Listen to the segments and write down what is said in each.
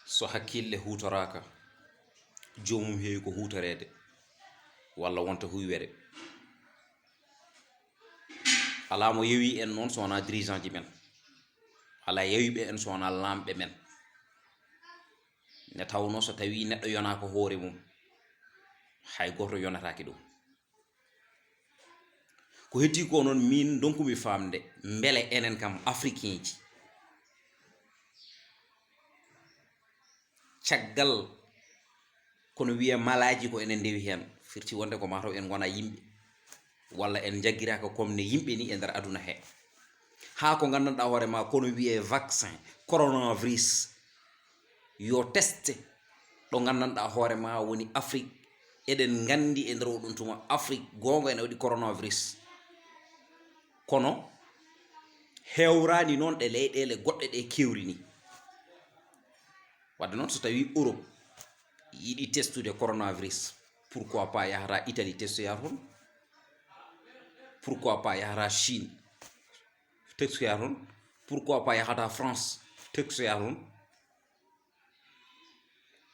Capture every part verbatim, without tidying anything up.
So hakkille huutoraaka, joomum heewi ko huutoreede, walla wonta huywere. Alaa mo yewi en noon so wonaa dirigeant ji men. Alaa yewiɓe en so wonaa laamɓe men. Nde tawnoo so tawii neɗɗo yonaaka hoore mum, hay gooto yonataake ɗum. Ko heddii ko noon, miin ndonkumi faamde, mbele enen kam Africain ji, caggal kono wiya malaaji ko enen ndewi heen, firti wonde ko mataw en ngona yimɓe, walla en njaggiraaka comme ne yimɓe ni e nder aduna he. Haa ko nganndanɗaa hoore ma kono wiye vaccin, coronavirus, yo teste ɗo nganndanɗaa hoore ma woni Afrique. Eɗen nganndi e nder oɗon tuma Afrique goonga ene waɗi coronavirus. Kono hewraani noon ɗe leyɗeele goɗɗe ɗe kewri ni. Wadde noon so tawii Europe yiɗi testude coronavirus, pourquoi pas yahata Italie testoya toon? Pourquoi pas yahata Chine testoya toon? Pourquoi pas yahata France testoya toon?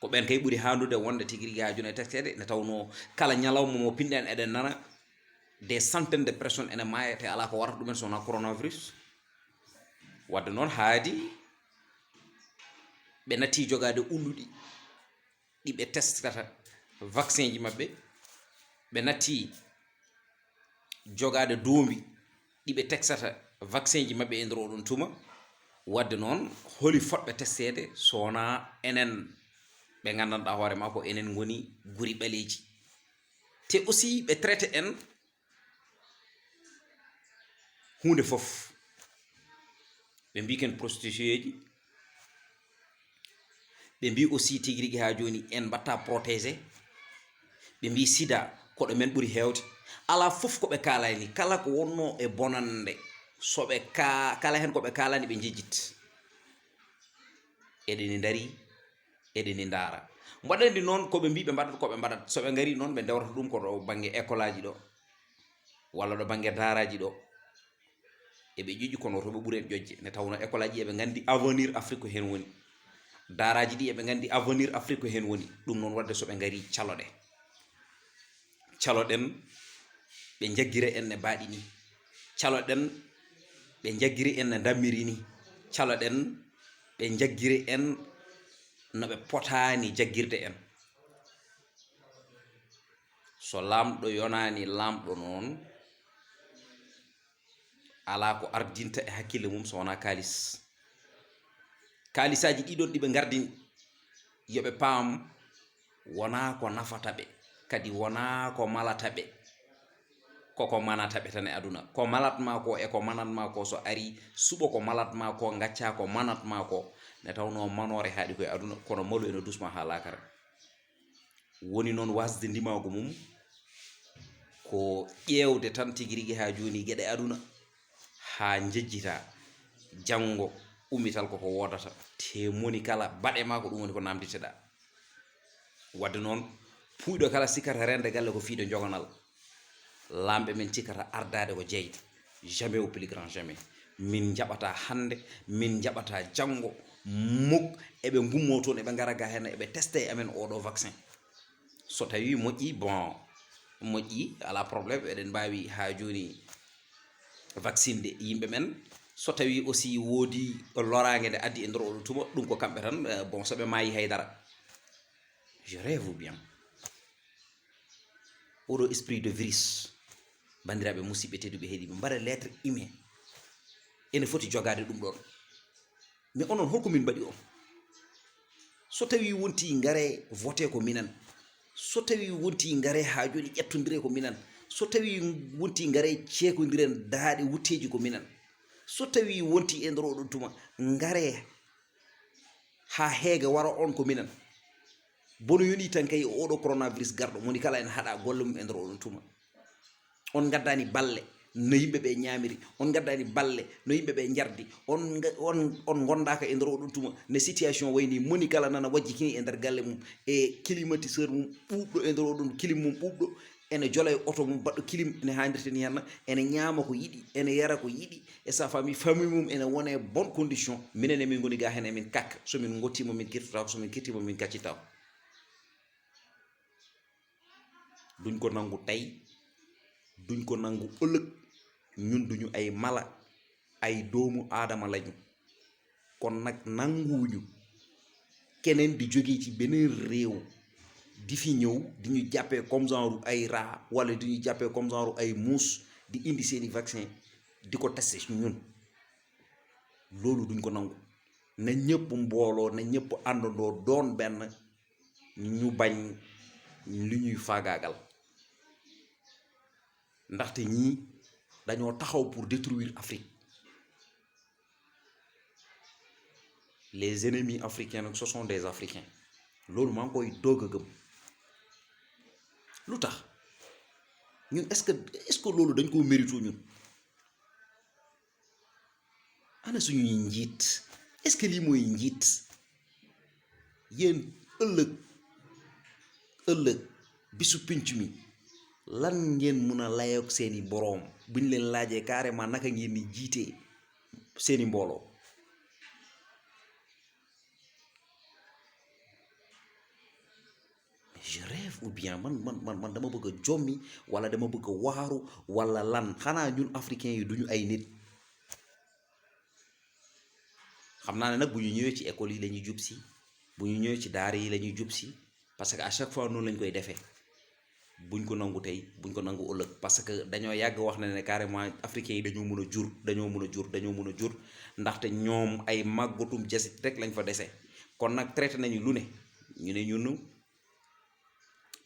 Ko ɓen kay ɓuri haandude wonde tigi rigi haa jooni e testeede, nde tawnoo kala ñalawma mo pinɗen eɗen nana des centaines de personnes ene maaya, te alaa ko warata ɗumen so wonaa coronavirus. Wadde noon haadi ɓe natti jogaade ulluɗi ɗi ɓe testata vaccin ji maɓɓe, ɓe natti jogaade doombi ɗi ɓe testata vaccin ji maɓɓe e nder oɗon tuma. Wadde noon, holi fotɓe testeede so wonaa enen ɓe nganndanɗaa hoore ma ko enen ngoni guri ɓaleeji? Te aussi ɓe traité en huunde fof. Ɓe mbii ken prostituéeji, ɓe mbii aussi tigi rigi haa jooni en mbaɗta protégé. Ɓe mbii sida ko ɗo men ɓuri heewde. Alaa fof ko ɓe kaalani, kala ko wonnoo e bonannde, so ɓe ka-, kala heen ko ɓe kaalani ɓe njejjit. Eɗeni ndari, eɗeni ndaara. Mbaɗandi noon ko ɓe mbii ɓe mbaɗat, ko ɓe mbaɗat. So ɓe ngarii noon, ɓe ndewrata ɗum ko ɗo bannge école aji ɗo, walla ɗo bannge daaraaji ɗo. Eɓe ƴoƴi kono to ɓe ɓuri en ƴoƴde, nde tawnoo école aji eɓe nganndi avenir Afrique ko heen woni. Daaraaji ɗi eɓe nganndi avenir Afrique ko heen woni. Ɗum noon wadde so ɓe ngarii caloɗe. Caloɗen ɓe njaggira en ne baaɗi ni. Caloɗen ɓe njaggira en ne ndammiri ni. Caloɗen ɓe njaggira en no ɓe potaani jaggirde en. So laamɗo yonaani laamɗo noon, alaa ko ardinta e hakkille mum so wonaa kaalis. Kaalisaaji ɗiɗon ɗi ɓe ngardini, yo ɓe paam, wonaa ko nafata ɓe, kadi wonaa ko malata ɓe. Koko manata ɓe tan e aduna. Ko malat ma ko e ko manat ma ko so ari, suɓo ko malat ma ko, ngacca ko manat ma ko. Nde tawnoo manoore haaɗi ko e aduna, kono malu ene dusma haa laakara. Woni noon wasde ndimaagu mum ko ƴeewde tan tigi rigi haa jooni geɗe aduna, haa njejjita janngo ummital koko woodata. Te moni kala baɗe ma ko ɗum woni ko namditeɗaa. Wadde noon, puuyɗo kala sikkata reende galle ko fiyde njogonal. Laamɓe men cikkata ardaade ko jeyta. Jamais, au plus grand jamais. Min njaɓata hannde, min njaɓata janngo. Muk eɓe ngummoo toon, eɓe ngara ga heen, eɓe testa e amen oo ɗoo vaccin. So tawii moƴƴii, bon, moƴƴii, alaa problème, eɗen mbaawi haa jooni vaccinde yimɓe men. So tawii aussi woodi loraange nde addi e nder oɗo tuma, ɗum ko kamɓe tan, eh, bon, so ɓe maayi haydara. Je rêve bien. Oɗo esprit de virus, banndiraaɓe musidɓe tedduɓe heɗiiɓe, mbaɗa l'être humain. Ene foti jogaade ɗum ɗoon. Mais onon, holko min mbaɗi on? So tawii wontii ngaree vote ko minen, so tawii wontii ngaree haa jooni ƴettondiree ko minen, so tawii wontii ngaree ceekondiren daaɗe wutteeji ko minen, so tawii wontii e nder oɗon tuma ngaree haa heege wara on ko minen. Bono yoni tan kay oɗo coronavirus garɗo, moni kala ene haɗa golle mum e nder oɗon tuma. On ngaddani balle no yimɓe ɓe ñaamiri, on ngaddani balle no yimɓe ɓe njardi, on nga-, on, on ngondaaka e nder oɗon tuma. Ne situation wayni moni kala nana wajjikini e nder galle mum, e climatiseur mum ɓuuɓɗo, e nder oɗon clim mum ɓuuɓɗo, ene jola e oto mum baɗɗo kilim, ene haandirteni henna, ene ñaama ko yiɗi, ene yara ko yiɗi, e sa famille, famille mum ene wona e bonne condition. Minen emin ngoni ga hen, emin kakka. So min ngottima, min kirtotako, so min kirtima, min kaccitako. Duñ ko nangu tey, duñ ko nangu ëllëg. Ñun duñu ay mala, ay doomu aadama lañu. Kon nag, nanguwuñu keneen di jóge ci beneen réew di fi ñëw, di ñu jàppee comme genre ay rat, wala di ñu jàppee comme genre ay muus, di indi seeni vaccin di ko testé ci ñun. Loolu duñ ko nangu. Na ñëpp mbooloo, na ñëpp àndandoo doon benn, ñu bañ li ñuy faagaagal. Ndaxte ñii dañoo taxaw pour détruire Afrique. Les ennemis africains nag, ce sont des Africains. Loolu maa ngi koy doog a gëm. Lu tax? Ñun, est-ce que, est-ce que loolu dañ koo mérito ñun? Ana suñuy njiit? Est-ce que lii mooy njiit? Yéen, ëllëg, ëllëg, bisu pinc mi, lan ngeen mun a layoog seeni boroom buñ leen laajee carrément naka ngeen di jiitee seeni mbooloo? Mais je rêve, ou bien man, man, man, man dama bëgg a jommi, wala dama bëgg a waaru, wala lan? Xanaa ñun africains yi duñu ay nit? Xam naa ne nag, bu ñu ñëwee ci école yi la ñuy jub si, bu ñu ñëwee ci daara yi la ñuy jub si, parce que à chaque fois noonu lañ koy defee. Buñ ko nangu tey, buñ ko nangu ëllëg, parce que dañoo yàgg wax ne ne carrément, africains yi dañoo mën a jur, dañoo mën a jur, dañoo mën a jur, ndaxte ñoom ay màggatum jasit rek lañ fa dese. Kon nag, traité nañu lu ne, ñu ne ñun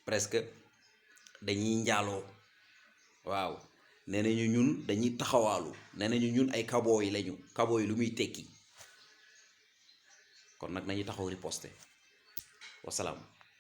presque dañuy njaaloo. Waaw, nee nañu ñun dañuy taxawaalu, nee nañu ñun ay kaboo yi lañu. Kaboo yi lu muy tekki? Kon nag, nañu taxaw riposte. Wasalaam.